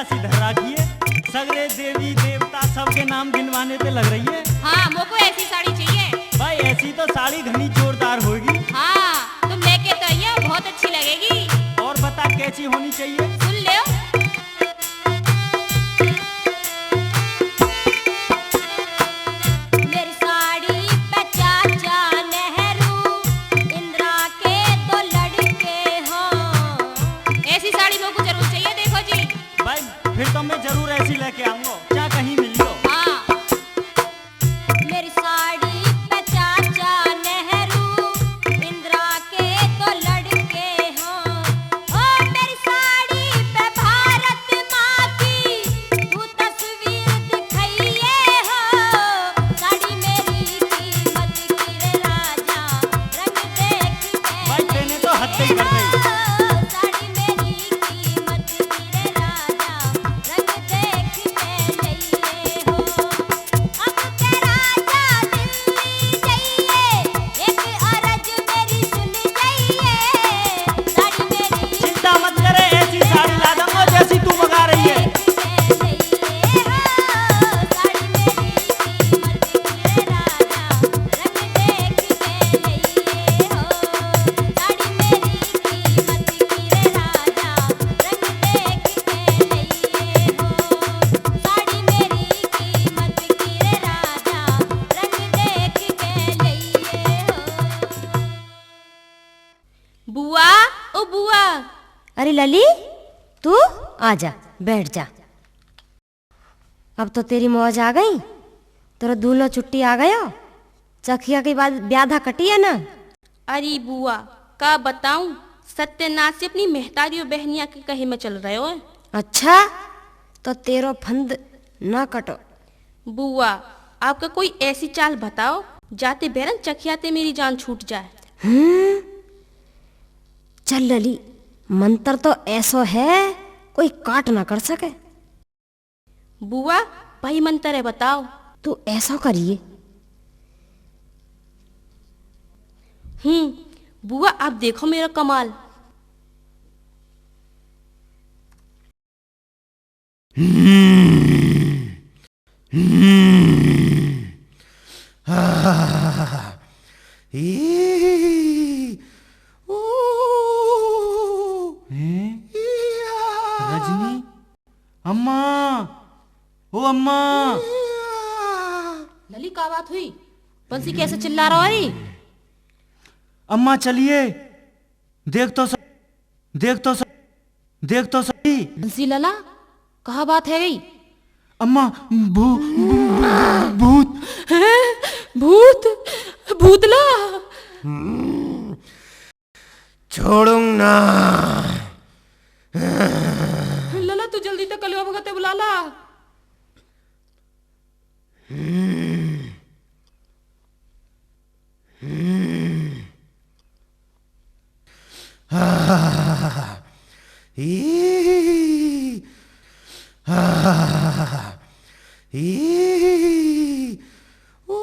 ऐसी धर राखी है, सगरे देवी देवता सबके नाम गिनवाने पे लग रही है। हाँ, मोको ऐसी साड़ी चाहिए। भाई, ऐसी तो साड़ी घनी जोरदार होगी। हाँ, तुम लेके तो आई हो, बहुत अच्छी लगेगी। और बता, कैसी होनी चाहिए? सुन ले। मेरी साड़ी पे चाचा नेहरू, इंदिरा के दो लड़के हो। ऐसी साड़ी मोको जरूर चाहिए, देखो जी। भाई, फिर तो मैं जरूर ऐसी लेके आऊंगा, चाहे कहीं मिल लो। हाँ। मेरी साड़ी पे चाचा नेहरू, इंदिरा के दो लड़के हो। ओ मेरी साड़ी पे भारत माँ की तू तस्वीर दिखाइए हो। साड़ी मेरी कीमत की रे राजा, रंग देख के भाई, तेने तो हद ही कर दी। साड़ी मेरी कीमत की रे राजा, रंग देख के लइए हो। अब के राजा दिल्ली जाइए, एक अरज मेरी सुन जाइए। साड़ी मेरी चिंता मत करे, ऐसी साड़ी ला दूंगा जैसी तू मंगा रही है। बुआ, ओ बुआ। अरे लली, तू आ जा, बैठ जा। अब तो तेरी मौज आ गई, तेरा दूल्हा छुट्टी आ गया, चखिया के बाद ब्याधा कटी है ना। अरे बुआ, का बताऊं, सत्यनाशी अपनी महतारियों बहनिया के कहे में चल रहे हो। अच्छा, तो तेरो फंद ना कटो। बुआ, आपका कोई ऐसी चाल बताओ, जाते बैरन चखियाते मेरी जान छूट जाए। हम्म, चल लली, मंत्र तो ऐसो है, कोई काट ना कर सके। बुआ, भाई मंत्र है, बताओ। तू ऐसा करिए। हम्म, बुआ, आप देखो मेरा कमाल। हम्म। हम्म। आह। ई। ऊ। हैं? इया। रजनी? अम्मा, ओ अम्मा। लली, का बात हुई? बंसी कैसे चिल्ला रहा है? अम्मा, चलिए, देख तो स-, देख तो स-, देख तो सही। बंसी लाला, कहाँ बात है गई? अम्मा, भू-, भू-, भू-, भूत। हैं? भूत? भूतला? छोड़ूंगा ना। लाला, तू जल्दी तक कलवा भगत बुला ला। हम्म। हम्म। आह। ई। आह। ई। ऊ।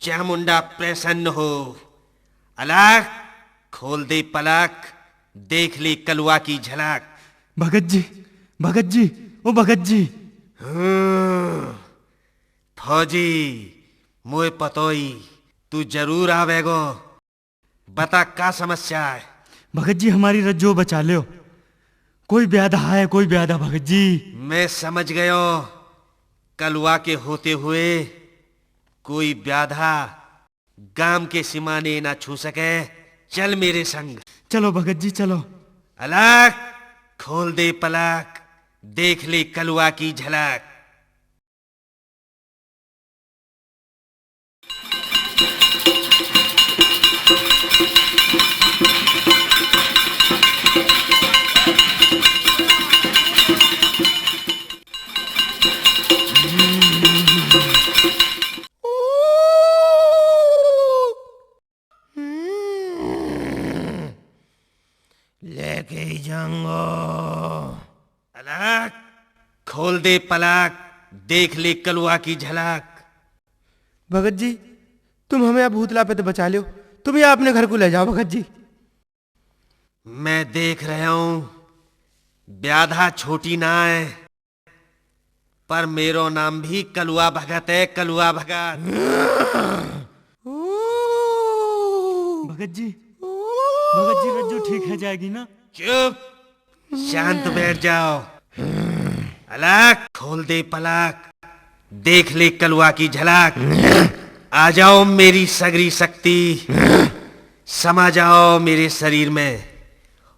चामुंडा प्रसन्न हो। अलख, खोल दे पलक, देख ले कलवा की झलक। भगत जी, भगत जी, ओ भगत जी। हम्म, फौजी, मोए पतोई, तू जरूर आवेगो। बता, का समस्या है? भगत जी, हमारी रज्जो बचा ल्यो। कोई ब्याधा है, कोई ब्याधा, भगत जी। मैं समझ गयो। कलवा के होते हुए कोई ब्याधा गाम के सीमा ने ना छू सके। चल मेरे संग। चलो भगत जी, चलो। अलख, खोल दे पलक, देख ले कलवा की झलक। लेके ही जाऊंगा। अलख, खोल दे पलक, देख ले कलुआ की झलक। भगत जी, तुम हमें अब भूतला पे तो बचा लो, तुम ये अपने घर को ले जाओ भगत जी। मैं देख रहा हूं, ब्याधा छोटी ना है, पर मेरो नाम भी कलुआ भगत है, कलुआ भगत। भगत जी, भगत जी, रज्जू ठीक है जाएगी ना? चुप, शांत बैठ जाओ। अलख, खोल दे पलक, देख ले कलुआ की झलक। आ जाओ मेरी सगरी शक्ति, समा जाओ मेरे शरीर में।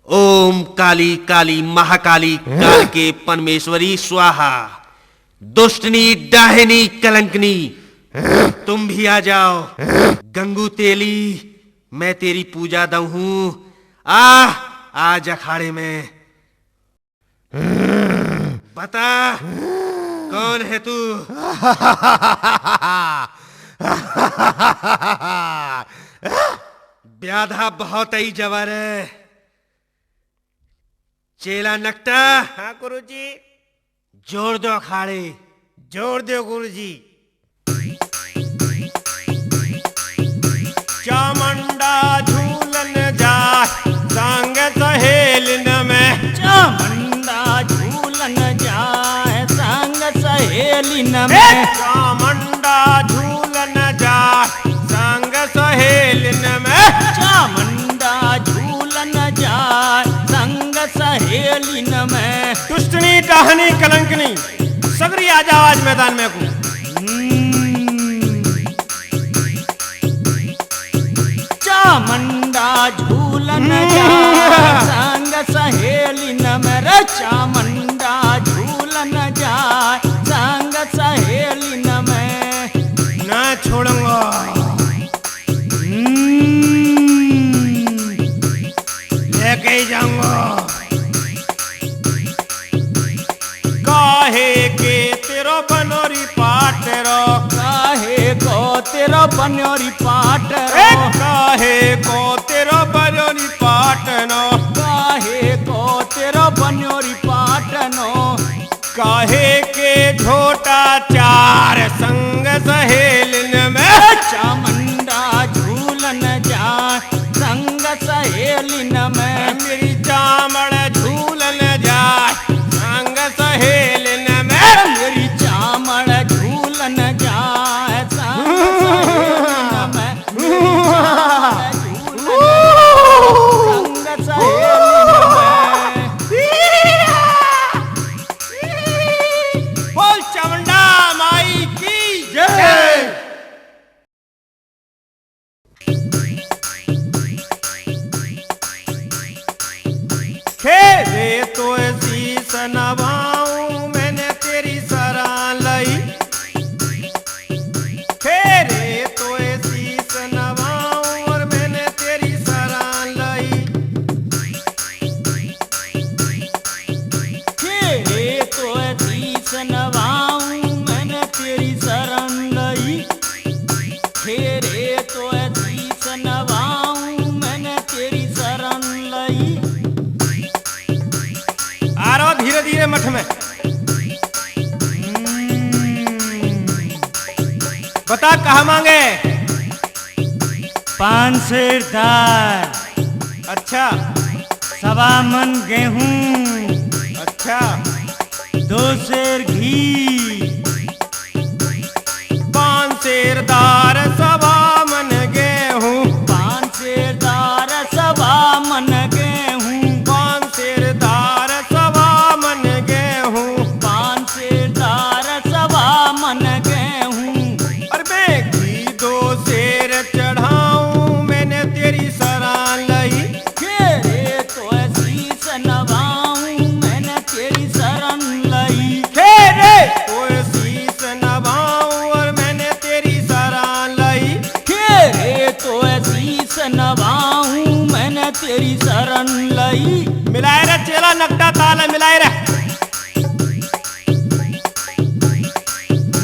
ओम काली काली महाकाली काल के परमेश्वरी स्वाहा। दुष्टनी, डाहिनी, कलंकनी, तुम भी आ जाओ। गंगू तेली, मैं तेरी पूजा दऊं हूं। आ, आज अखाड़े में। बता, कौन है तू? ब्याधा बहुत ही जबर है। चेला नकटा। हाँ गुरुजी। जोर दो अखाड़े। जोर दो गुरुजी। चामुंडा झूलन जाए संग सहेलिन में। चामुंडा झूलन जाए संग सहेलिन में। चामुंडा झूलन जाए संग सहेलिन में। चामुंडा झूलन जाए संग सहेलिन में। दुष्टनी, डाहनी, कलंकनी, सगरी आ जाओ आज मैदान में को। हम्म। चामुंडा झूलन जा संग सहेलिन में रे, चामुंडा झूलन जा संग सहेलिन में। ना छोड़ूंगा। हम्म। लेके ही जाऊंगा। काहे के तेरो बनो री पाटरो। काहे को तेरो बनो री पाटरो। ए, काहे को तेरो बनो री पाटनो। काहे को तेरो बनो री पाटनो। काहे के झोटा चार संग सहेलिन में। चामुंडा झूलन जा संग सहेलिन में। मेरी चामड़ झूलन जा संग सहेलिन में। मेरी चामड़ झूलन जा संग सहेलिन में। मेरी चामड़ झूलन जा संग सहेलिन में। बोल चामुंडा माई की जय। खेरे तो शीश नवाऊं मैंने तेरी सरां लई। खेरे तो शीश नवाऊं और मैंने तेरी सरां लई। खेरे तो शीश नवाऊं मैंने तेरी सरां लई। खेरे तो शीश नवाऊं मैंने तेरी सरां लई। आ रहा धीरे धीरे मठ में। हम्म। बता कहाँ मांगे? पाँच शेर दार। अच्छा। सवा मन गेहूं। अच्छा। दो शेर घी। पाँच शेर दार सवा मन गेहूं। पाँच शेर दार सवा मन गेहूं। पाँच शेर दार सवा मन गेहूं। पाँच शेर दार सवा मन गेहूं। अरे मैं घी दो शेर चढ़ाऊं मैंने तेरी सरां लई। खेरे तो शीश नवाऊं मैंने तेरी सरां लई। खेरे तो शीश नवाऊं और मैंने तेरी सरां लई। खेरे तो शीश नवाऊं मैंने तेरी सरां लई। मिलाए रे चेला नकटा ताल है, मिलाए रे।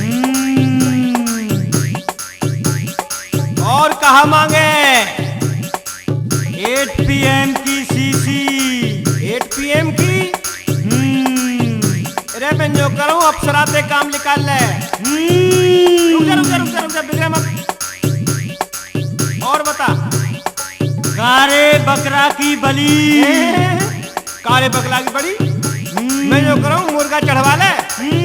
हम्म। और कहा मांगे? एट पीएम की शीशी। मैं जो करूं, अप्सरा ते काम निकाल ले। हम्म। रुक जा, रुक जा, रुक जा, रुक जा, बिगड़े मत। और बता। कारे बकरा की बलि। कारे बकरा की बलि। हम्म। मैं जो करूं, मुर्गा चढ़वा ले। हम्म।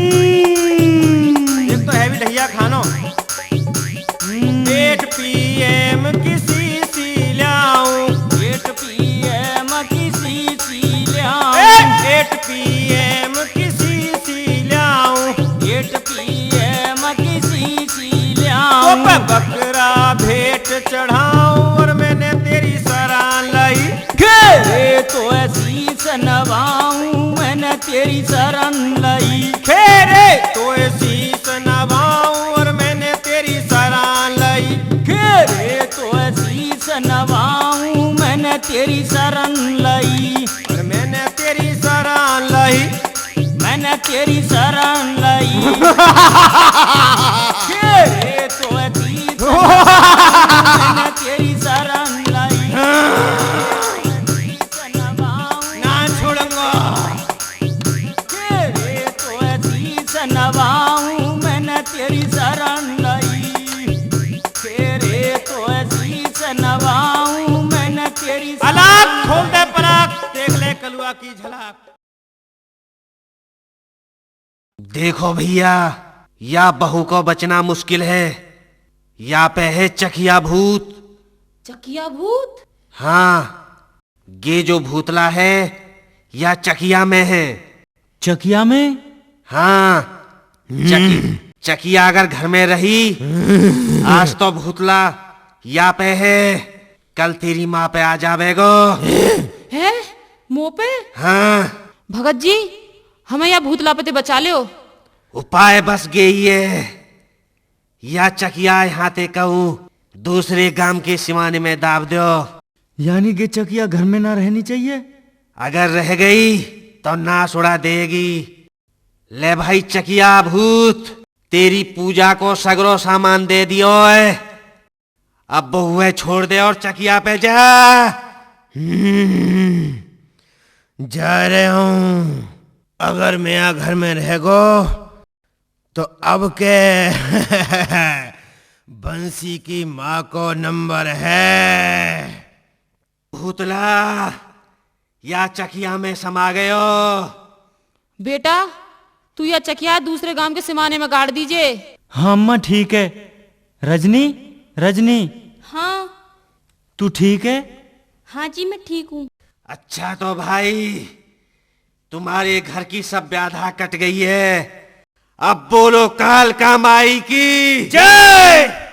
एक तो हैवी ढैया खानो। हम्म। एट पीएम किसी सी ल्याऊं। एट पीएम किसी सी ल्याऊं। ए, एट पीएम किसी सी ल्याऊं। एट पीएम किसी सी ल्याऊं। तो पे बकरा भेंट चढ़ाऊं और मैंने तेरी सरां लाई। खेरे तो शीश नवाऊं, मैंने तेरी शरण लाई। खेरे तो शीश नवाऊं और मैंने तेरी शरण लाई। खेरे तो शीश नवाऊं, मैंने तेरी शरण लाई। और मैंने तेरी शरण लाई। मैंने तेरी शरण लाई। खेरे तो शीश नवाऊं, मैंने तेरी शरण लाई। ना छोड़ूंगा। तेरे तो शीश नवाऊं, मैंने तेरी शरण लाई। तेरे तो शीश नवाऊं, मैंने तेरी अलग खोल दे पलक, देख ले कलुआ की झलक। देखो भैया, या बहू को बचना मुश्किल है। या पे है चकिया भूत। चकिया भूत? हाँ, ये जो भूतला है, या चकिया में है। चकिया में? हाँ, चकि-, चकिया अगर घर में रही, आज तो भूतला या पे है, कल तेरी माँ पे आ जावेगो। है? मुंह पे? हाँ। भगत जी, हमें या भूतला पे ते बचा लियो। उपाय बस गई है, या चकिया यहाँ ते कहूँ दूसरे गांव के सिवाने में दाब दो। यानी कि चकिया घर में ना रहनी चाहिए? अगर रह गई तो नाश उड़ा देगी। ले भाई चकिया भूत, तेरी पूजा को सगरो सामान दे दियो है। अब बहुए छोड़ दे और चकिया पे जा। हम्म, जा रहे हूँ। अगर मैं घर में रह गो तो अब के बंसी की माँ को नंबर है। भूतला, या चकिया में समा गयो। बेटा, तू या चकिया दूसरे गांव के सिमाने में गाड़ दीजे। हाँ अम्मा, ठीक है। रजनी, रजनी। हाँ। तू ठीक है? हाँ जी, मैं ठीक हूँ। अच्छा तो भाई, तुम्हारे घर की सब बाधा कट गई है। अब बोलो कालका माई की जय।